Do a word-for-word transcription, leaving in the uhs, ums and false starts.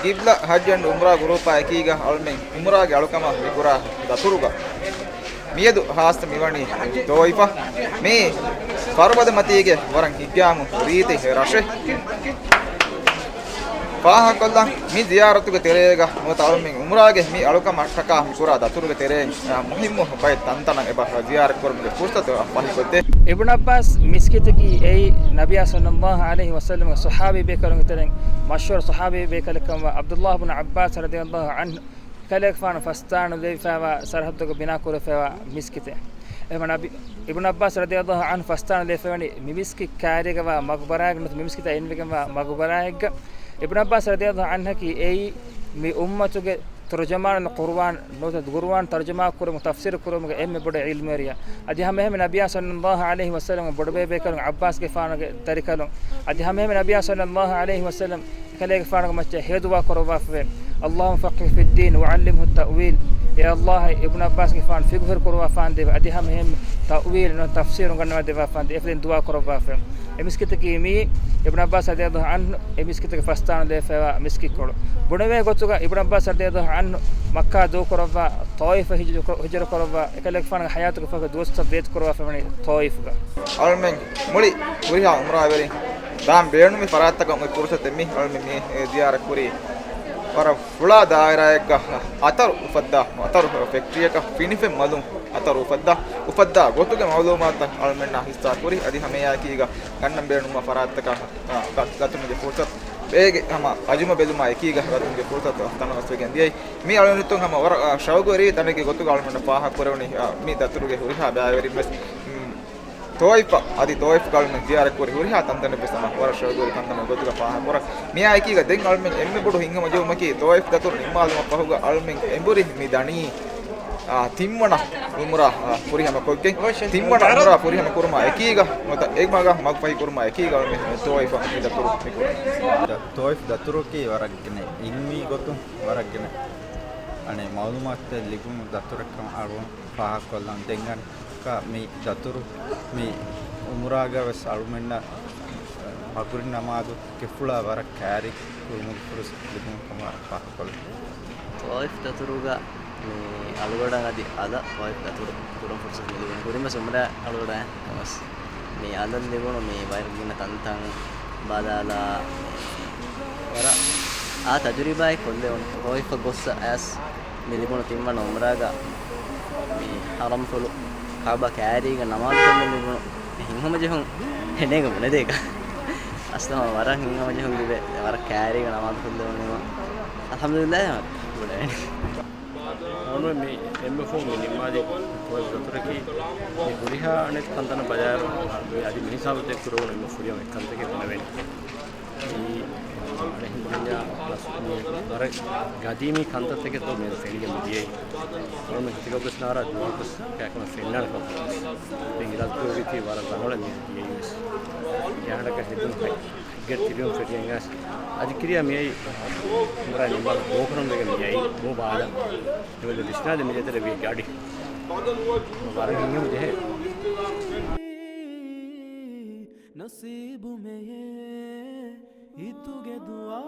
ޤިބްލަ ޙައްޖު އެންޑް ޢުމްރާ ގުރޫޕާ އެކީގަ އަޅުމެން ޢުމްރާގެ އަޅުކަމަށް މި ކުރާ ދަތުރުގަ މިއަދު ޚާއްޞަ މިވަނީ ޠާއިފަށް. މީ ފަރުބަދަ މަތީގެ ވަރަށް ހިތްގައިމު ރީތި ރަށެއް. ފާހަގަކޮށްލަން މި ޒިޔާރަތުގެ ތެރޭގަ ނުވަތަ އަޅުމެން ޢުމްރާގެ މި އަޅުކަމަށްޓަކާ މި ކުރާ ދަތުރުގެ ތެރެއިން، އާ، މުހިއްމު ބައެއް ތަންތަނަށް އެބަ ޒިޔާރަތް ކުރުމުގެ ފުރުޞަތު ފަހިކޮށްދޭ. އިބްނު ޢައްބާސް މިސްކިތަކީ އެއީ ނަބިއްޔާ ޞައްލައްލާހު ޢަލައިހި ވަސައްލަމްގެ ޞަޙާބީ ބޭކަލުންގެ ތެރެއިން މަޝްހޫރު ޞަޙާބީ ބޭކަލެއް ކަމަށްވާ ޢަބްދުއްލާހު ބިން ޢައްބާސް ރަޟިޔައްލާހު ޢަންހު ކަލޭގެފާނު ފަސްދާނުލެވިފައިވާ ސަރަޙައްދުގަ ބިނާކުރެފައިވާ މިސްކިތެއް. އެހެން އިބްނު ޢައްބާސް ރަޟިޔައްލާހު ޢަންހު ފަސްދާނުލެވިފައިވަނީ މި މިސްކިތް ކައިރީގަވާ މަގުބަރާއެއް ނުވަތަ މި މިސްކިތަށް އިންވެގެންވާ މަގުބަރާއެއްގަ. އިބްނު ޢައްބާސް ރަޟިޔައްލާހު ޢަންހަކީ އެއީ މި އުއްމަތުގެ ތަރުޖަމާނުލް ޤުރުއާން ނުވަތަ ޤުރުއާން ތަރުޖަމާ ކުރުމުގެ ތަފްސީރު ކުރުމުގެ އެންމެ ބޮޑު ޢިލްމުވެރިޔާ. އަދި ހަމައެހެންމެ ނަބިއްޔާ ޞައްލައްލާހު ޢަލައިހި ވަސައްލަމްގެ ބޮޑުބޭބޭކަލުން ޢައްބާސްގެފާނުގެ ދަރިކަލުން. އަދި ހަމައެހެންމެ ނަބިއްޔާ ޞައްލައްލާހު ޢަލައިހި ވަސައްލަމް ކަލޭގެފާނުގެ މައްޗަށް ހެޔޮ ދުޢާ ކުރައްވާފަވޭ. اللهم فقهه في الدين وعلمه التأويل. އޭ ﷲ، އިބްނު ޢައްބާސްގެފާނު ފިޤުހު ކުރައްވާފާނދޭވެ. އަދި ހަމައެހެންމެ ތައުވީލް ނުވަތަ ތަފްސީރު އުނގަންނަވާދެއްވާފާނދޭވެ. އެފަދައިން ދުޢާ ކުރައްވާފަ. އެ މިސްކިތަކީ މިއީ އިބްނު ޢައްބާސް ރަޟިޔައްލާހު ޢަންހު އެ މިސްކިތަކަށް ފަސްދާނުލެވިފައިވާ މިސްކިތްކޮޅު. ބުނެވޭ ގޮތުގަ އިބްނު ޢައްބާސް ރަޟިޔައްލާހު ޢަންހު މައްކާ ދޫކުރައްވާ ޠާއިފަށް ހިޖުރަ ކުރ-، ހިޖުރަ ކުރައްވާ އެކަލޭގެފާނުގެ ޙަޔާތުގެ ފަހުގެ ދުވަސްތައް ވޭތުކުރައްވާފައިވަނީ ޠާއިފުގަ. އަޅުމެން މުޅި ހުރިހާ ޢުމްރާވެރިން ދާން ބޭނުމި ފަރާތްތަކަށް އޮތް ފުރުޞަތެއް މި އަޅުމެން މި ޒިޔާރަތް ކުރީ. ވަރަށް ފުޅާ ދާއިރާއެއްގަ އަތަރު އުފައްދާ، އަތަރު ފެކްޓްރީއަކަށް ފިނިފެން މަލުން އަތަރު އުފައްދާ، އުފައްދާ ގޮތުގެ މަޢުލޫމާތުތައް އަޅުމެންނާ ހިއްސާ ކުރި. އަދި ހަމައެއާއެކީގަ ގަންނަން ބޭނުންވާ ފަރާތްތަކަށް، އާ، ގަ-، ގަތުމުގެ ފުރުޞަތު ބޭގެ ހަމަ އަޖުމަ ބެލުމާ އެކީގަ ގަތުމުގެ ފުރުޞަތު ތަނަވަސްވެގެން ދިޔައީ. މި އަޅުގަނޑު ހަމަ ވަރަށް، އާ، ޝައުގުވެރި ތަނެއްގެ ގޮތުގަ އަޅުމެންނަށް ފާހަގަކުރެވުނީ، އާ، މި ދަތުރުގެ ހުރިހާ ބައިވެރިން ވެސް، މް، ޠާއިފަށް އަދި ޠާއިފުގަ އަޅުމެން ޒިޔާރަތްކުރި ހުރިހާ ތަންތަނެއްވެސް ހަމަ ވަރަށް ޝައުގުވެރި ތަންތަނެއް ގޮތުގަ ފާހަގަކުރަން. މިއާއެކީގަ ދެން އަޅުމެން އެންމެ ބޮޑު ހިތްހަމަޖެހުމަކީ ޠާއިފު ދަތުރު ނިންމާލުމަށް ފަހުގަ އަޅުމެން އެނބުރި މި ދަނީ، އާ، ތިންވަނަ ޢުމްރާ، އާ، ފުރިހަމަ ކޮށްގެން. ތިންވަނަ ޢުމްރާ ފުރިހަމަ ކުރުމާ އެކީގަ ނުވަތަ އެމަގަށް މަގުފަހި ކުރުމާ އެކީގަ އަޅުމެން ޠާއިފަށް މި ދަތުރު މި ކުރަނީ. ޠާއިފު ދަތުރުކީ ވަރަށް ގިނަ ޢިލްމީ ގޮތުން ވަރަށް ގިނަ އަނެއް މަޢުލޫމާތުތައް ލިބުނު ދަތުރެއް ކަމަށް އަޅުގަނޑު ފާހަގަކޮށްލަން. ދެން އަނެއްކާ މި ދަތުރު މި ޢުމްރާގަ ވެސް އަޅުމެންނަށް މަޣުރިބް ނަމާދު ކެފުޅާ ވަރަށް ކައިރި ކުރުމުގެ ފުރުޞަތު ލިބުނު ކަމަށް ފާހަގަކޮށްލަން. ޠާއިފް ދަތުރުގަ މި އަޅުގަޑަށް އަދި އަލަށް ޠާއިފް ދަތުރު ކުރުން ފުރުޞަތު މި ލިބުނީ. ކުރިންވެސް ޢުމްރާ އަޅުގަޑަށް ކަމަސް މި އަލަށް ލިބުނު މި ވަރަށް ގިނަ ތަންތަން ބަލާލާ ވަރަށް އާ ތަޖުރިބާއެއް ކޮށްލެވުނު. ޠާއިފަށް ގޮއްސަ އަޔަސް މި ލިބުނު ތިންވަނަ ޢުމްރާގަ މި ޙަރަމްފުޅު ކަޢުބާ ކައިރީގަ ނަމާދު ކޮށްލަން ލިބުނު މި ހިތްހަމަޖެހުން އެނޭގަ ބުނެދޭކަށް. އަސްލު ވަރަށް ހިތްހަމަޖެހުން ލިބޭ. ވަރަށް ކައިރީގަ ނަމާދު ކޮށްލެވުނީ. އަލްޙަމްދުލިއްލާހް ބުނެވެނީ. އަޅުގަނޑު މި އެންމެ ފަހުން މި ނިންމާލި ޠާއިފް ދަތުރަކީ މި ހުރިހާ އަނެއް ކަންތައް ބަލާއިރު މި އަދި މި ހިސާބުތައް ކުރެވުނު އެންމެ ފުރިހަމަ އެއްކަންތަކެއް ބުނެވެނީ. މި އަނެއް ބުންޏާ މި ވަރަށް ގަދީމީ ކަންތައްތަކެއް މި ފެނިގެން މި ދިޔައީ. އަޅުގަނޑު ހިތުގަ ވެސް ނާރާ ދުވަހަކުވެސް ކައިކަމަށް ފެންނާނެ ކަންތައް. މި އިރާދަކުރެއްވީތީ ވަރަށް ރަނގަޅަށް މި ދިޔައީވެސް. އެހާ ހިނދުން ހައްގެއް ތިބިވުން ފެށިގެން އަދި ކިރިޔާ މިއައީ ޢުމްރާ ނިންމާލުމަށް ދުވަހު ކުރަން ވެގެން މިއައީ ބޯ ބާލަ. އެވެލެ ވިސްނާލެ މި ދޭތެރޭ ވީ ގަޑި. ވަރަށް ހިތްހަމަ ޖެހޭ. ނަސީބު މެޔޭ ހިތުގެ ދުޢާ.